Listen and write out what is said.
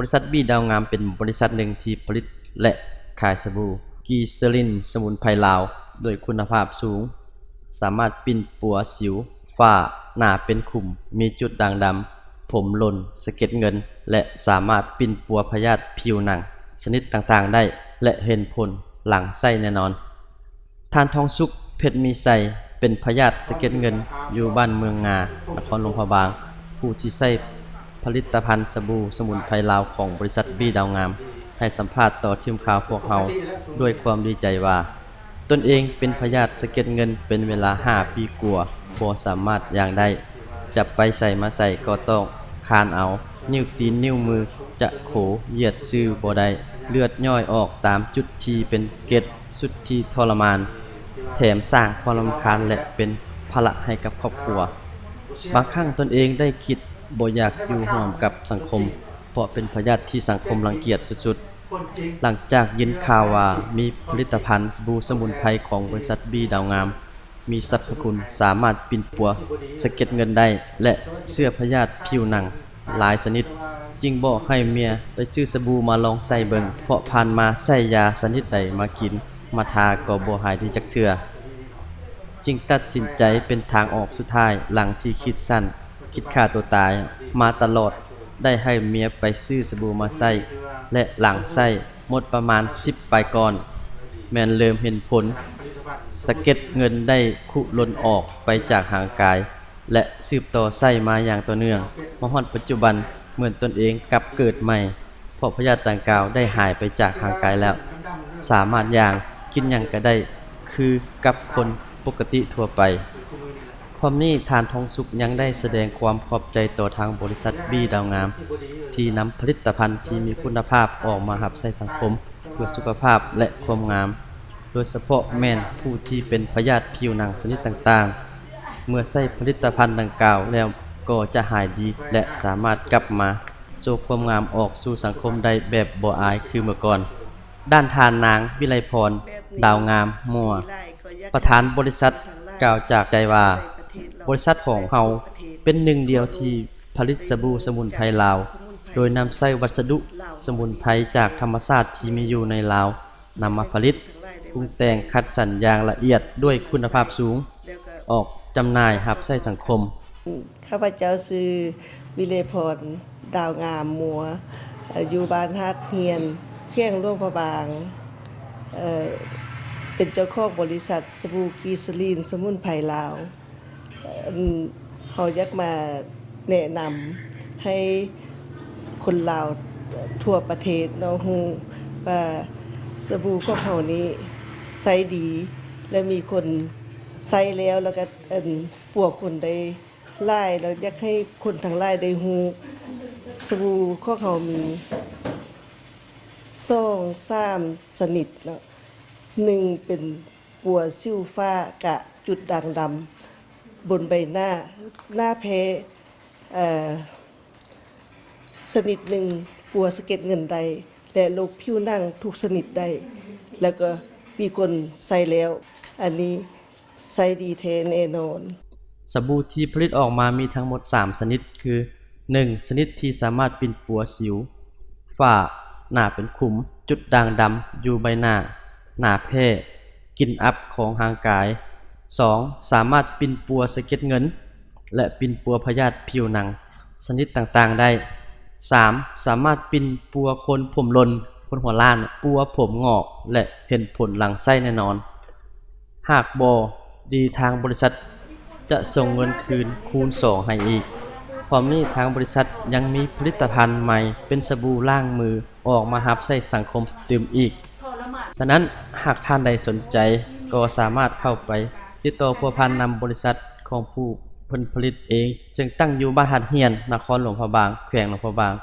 ບໍລິສັດບີດາວງາມເປັນບໍລິສັດໜຶ່ງທີ່ຜະລິດ ແລະ ຂາຍສະບູກີເຊີລິນສະໝຸນໄພລາວ ໂດຍຄຸນນະພາບສູງ, ສາມາດປິ່ນປົວສິວ, ຝ້າ, ໜ້າເປັນຂຸມ, ມີຈຸດດ່າງດຳ, ຜົມຫຼົ່ນ, ສະເກັດເງິນ ແລະ ສາມາດປິ່ນປົວພະຍາດຜິວໜັງຊະນິດຕ່າງໆໄດ້ ແລະ ເຫັນຜົນຫຼັງໃຊ້ແນ່ນອນ. ທ່ານ ທອງສຸກ ເພັດມີໄຊ ເປັນພະຍາດສະເກັດເງິນ ຢູ່ບ້ານເມືອງງາ ນະຄອນຫຼວງພະບາງ, ຜູ້ທີ່ໃຊ້ຜະລິດຕະພັນສະບູສະໝຸນໄພລາວຂອງບໍລິສັດບີດາວງາມ ໃຫ້ສຳພາດຕໍ່ທີມຂ່າວພວກເຮົາດ້ວຍຄວາມດີໃຈວ່າ ຕົນເອງເປັນພະຍາດສະເກັດເງິນເປັນເວລາຫ້າປີກວ່າ, ບໍ່ສາມາດຍ່າງໄດ້, ຈະໄປໃສມາໃສກໍຕ້ອງຄານເອົາ, ນິ້ວຕີນນິ້ວມືຈະໂຂ, ຢຽດຊື່ບໍ່ໄດ້, ເລືອດຍ້ອຍອອກຕາມຈຸດທີ່ເປັນເກັດ, ສຸດທີ່ທໍລະມານ, ແຖມສ້າງຄວາມລຳຄານ ແລະ ເປັນພາລະໃຫ້ກັບຄອບຄົວ. ບາງຄັ້ງຕົນເອງໄດ້ຄິດບໍ່ຢາກຢູ່ຮ່ວມກັບສັງຄົມ, ເພາະເປັນພະຍາດທີ່ສັງຄົມລັງກຽດສຸດໆ. ຫຼັງຈາກຍິນຂ່າວວ່າມີຜະລິດຕະພັນສະບູສະໝຸນໄພຂອງບໍລິສັດບີດາວງາມ ມີສັບພະຄຸນສາມາດປິ່ນປົວສະເກັດເງິນໄດ້ ແລະ ເຊື້ອພະຍາດຜິວໜັງຫຼາຍຊະນິດ, ຈຶ່ງບອກໃຫ້ເມຍໄປຊື້ສະບູມາລອງໃຊ້ເບິ່ງ, ເພາະຜ່ານມາໃຊ້ຢາຊະນິດໃດມາກິນມາທາກໍບໍ່ຫາຍດີຈັກເທື່ອ. ຈຶ່ງຕັດສິນໃຈເປັນທາງອອກສຸດທ້າຍ, ຫຼັງທີ່ຄິດສັ້ນ ຄິດຂ້າຕົວຕາຍມາຕະຫຼອດ, ໄດ້ໃຫ້ເມຍໄປຊື້ສະບູມາໃຊ້ ແລະ ຫຼັງໃຊ້ໝົດປະມານສິບປາຍກ້ອນ ແມ່ນເລີ່ມເຫັນຜົນ, ສະເກັດເງິນໄດ້ຄຸຫຼົ່ນອອກໄປຈາກຮ່າງກາຍ ແລະ ສືບຕໍ່ໃຊ້ມາຢ່າງຕໍ່ເນື່ອງ, ມາຮອດປັດຈຸບັນເໝືອນຕົນເອງກັບເກີດໃໝ່, ເພາະພະຍາດດັ່ງກ່າວໄດ້ຫາຍໄປຈາກຮ່າງກາຍແລ້ວ, ສາມາດຍ່າງ, ກິນຫຍັງກະໄດ້ຄືກັບຄົນປົກກະຕິທົ່ວໄປ. ພ້ອມນີ້ທ່ານ ທອງສຸກ ຍັງໄດ້ສະແດງຄວາມຂອບໃຈຕໍ່ທາງບໍລິສັດບີດາວງາມ ທີ່ນຳຜະລິດຕະພັນທີ່ມີຄຸນນະພາບອອກມາຮັບໃຊ້ສັງຄົມ ເພື່ອສຸຂະພາບ ແລະ ຄວາມງາມ, ໂດຍສະເພາະແມ່ນຜູ້ທີ່ເປັນພະຍາດຜິວໜັງຊະນິດຕ່າງໆ, ເມື່ອໃຊ້ຜະລິດຕະພັນດັ່ງກ່າວແລ້ວກໍຈະຫາຍດີ ແລະ ສາມາດກັບມາໂຊຄວາມງາມອອກສູ່ສັງຄົມໄດ້ແບບບໍ່ອາຍຄືເມື່ອກ່ອນ. ດ້ານທ່ານນາງ ວິໄລພອນ ດາວງາມມົວ ປະທານບໍລິສັດ ກ່າວຈາກໃຈວ່າ ບໍລິສັດຂອງເຮົາເປັນໜຶ່ງດຽວທີ່ຜະລິດສະບູສະໝຸນໄພລາວ ໂດຍນຳໃຊ້ວັດສະດຸສະໝຸນໄພຈາກທຳມະຊາດທີ່ມີຢູ່ໃນລາວ ນຳມາຜະລິດ, ປຸງແຕ່ງ, ຄັດສັນຢ່າງລະອຽດດ້ວຍຄຸນນະພາບສູງ, ອອກຈຳໜ່າຍຮັບໃຊ້ສັງຄົມ. ຂ້າພະເຈົ້າຊື່ ວິເລພອນ ດາວງາມມົວ ເອີ່ ຢູ່ບ້ານຫາດຮຽນ ແຂວງຫຼວງພະບາງ ເອີ່ ເປັນເຈົ້າຂອງບໍລິສັດສະບູກີສະລີນສະໝຸນໄພລາວ. ເອີ່ ເຮົາຢາກມາແນະນຳໃຫ້ຄົນລາວທົ່ວປະເທດເນາະ ຮູ້ວ່າສະບູຂອງເຮົານີ້ໃຊ້ດີ ແລະ ມີຄົນໃຊ້ແລ້ວ ແລ້ວກໍ ອັນ ປົວຂົນໄດ້ ຫຼາຍ ແລ້ວຢາກໃຫ້ຄົນທັງຫຼາຍໄດ້ຮູ້ ສະບູຂອງເຮົາມີສອງສາມຊະນິດເນາະ, ໜຶ່ງເປັນປົວສິວ, ຝ້າ, ກະ, ຈຸດດ່າງດຳບົນໃບໜ້າ, ໜ້າແພ້, ເອີ່ ຊະນິດໜຶ່ງປົວສະເກັດເງິນໄດ້ ແລະ ໂລກຜິວໜັງທຸກຊະນິດໄດ້ ແລ້ວກໍມີຄົນໃຊ້ແລ້ວ ອັນນີ້ ໃຊ້ດີແທ້ແນ່ນອນ. ສະບູທີ່ຜະລິດອອກມາມີທັງໝົດສາມຊະນິດ ຄື ໜຶ່ງ ຊະນິດທີ່ສາມາດປິ່ນປົວສິວ, ຝ້າ, ໜ້າເປັນຂຸມ, ຈຸດດ່າງດຳຢູ່ໃບໜ້າ, ໜ້າແພ້, ກິ່ນອັບຂອງຮ່າງກາຍ. ສອງ ສາມາດປິ່ນປົວສະເກັດເງິນ ແລະ ປິ່ນປົວພະຍາດຜິວໜັງຊະນິດຕ່າງໆໄດ້. ສາມ ສາມາດປິ່ນປົວຄົນຜົມຫຼົ່ນ, ຄົນຫົວລ້ານ, ປົວຜົມງອກ ແລະ ເຫັນຜົນຫຼັງໃຊ້ແນ່ນອນ. ຫາກບໍ່ດີ ທາງບໍລິສັດຈະສົ່ງເງິນຄືນຄູນສອງໃຫ້ອີກ. ພ້ອມນີ້ທາງບໍລິສັດຍັງມີຜະລິດຕະພັນໃໝ່ເປັນສະບູລ້າງມືອອກມາຮັບໃຊ້ສັງຄົມຕື່ມອີກ. ສະນັ້ນ ຫາກທ່ານໃດສົນໃຈ ກໍສາມາດເຂົ້າໄປຕິດຕໍ່ພົວພັນນຳບໍລິສັດຂອງຜູ້ເພິ່ນຜະລິດເອງ, ເຊິ່ງຕັ້ງຢູ່ບ້ານຫາດຮຽນ, ນະຄອນຫຼວງພະບາງ, ແຂວງຫຼວງພະບາງ.